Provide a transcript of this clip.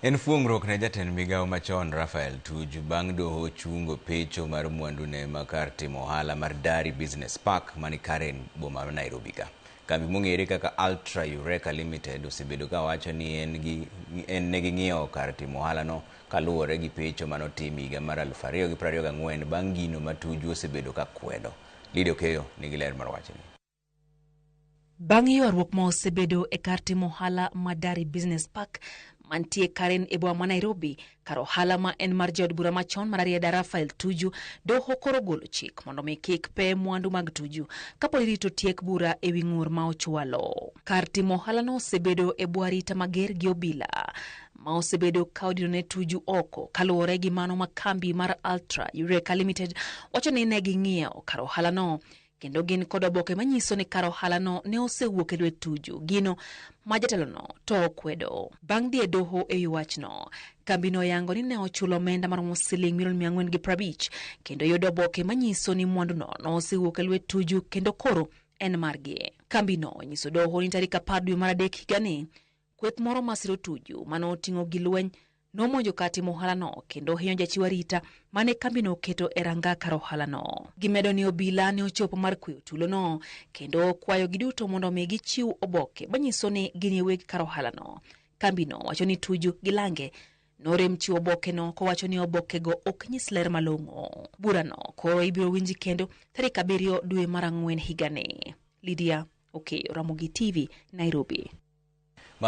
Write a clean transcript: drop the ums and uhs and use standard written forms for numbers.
En fuong'ruok ne jatend migawo machon Raphael Tuju bang' doho chungo pecho mar mwandune ma kar timo ohala mar Dari Business Park mani Karen, boma ma Nairobi ka. Kambi mong'ere kaka Ultra Eureka Limited osebedo ka wacho ni en gi en ne ging'iewo kar timo ohalano kaluwore gi pecho manotim higa mar 2024 bang' gino ma Tuju osebedo ka kwedo. Lydia Okeyo nigi ler mar wachni. Bang' ywaruok ma osebedo e kar timo ohala ma Dari Business Park mantie Karen e boma ma Nairobi, kar ohala ma en mar jaod bura machon mar Rarieda Raphael Tuju, doho koro ogolo chik mondo mi kik pe mwandu mag Tuju kapod irito tiek bura e wi ng'ur ma ochwalo. Kar timo ohalano osebedo e bwo arita mager gi obila ma osebedo ka odino ne Tuju oko kaluwore gi mano ma kambi mar Ultra Eureka Limited wacho ni ne ging'iewo kar ohalano kendo gin kod oboke manyiso ni kar ohalano ne osewuok e lwet Tuju, gino ma jatelono to okwedo. Bang' dhi e doho e wi wachno, kambino oyango ni ne ochulo omenda maromo siling milion 450 kendo yudo oboke manyiso ni mwanduno nosewuok e lwet Tuju kendo koro en margi. Kambino onyiso doho ni tarik 10 dwe mar adek higani, kweth moro masiro Tuju mane oting'o gilweny nomonjo kar timo ohalano kendo hinyo jachiw arita mane kambino oketo e ranga kar ohalano. Gimedo ni obila ne ochopo mar kweyo tulono kendo kwayo giduto mondo omi gichiw oboke manyiso ni gin e weg kar ohalano. Kambino wacho ni Tuju gi Lange norem chiwo obokeno kowacho ni obokego ok nyis ler malong'o. Burano koro ibiro winji kendo tarik 7 dwe mar ang'wen higani. Lydia Okeyo, Ramogi TV, Nairobi.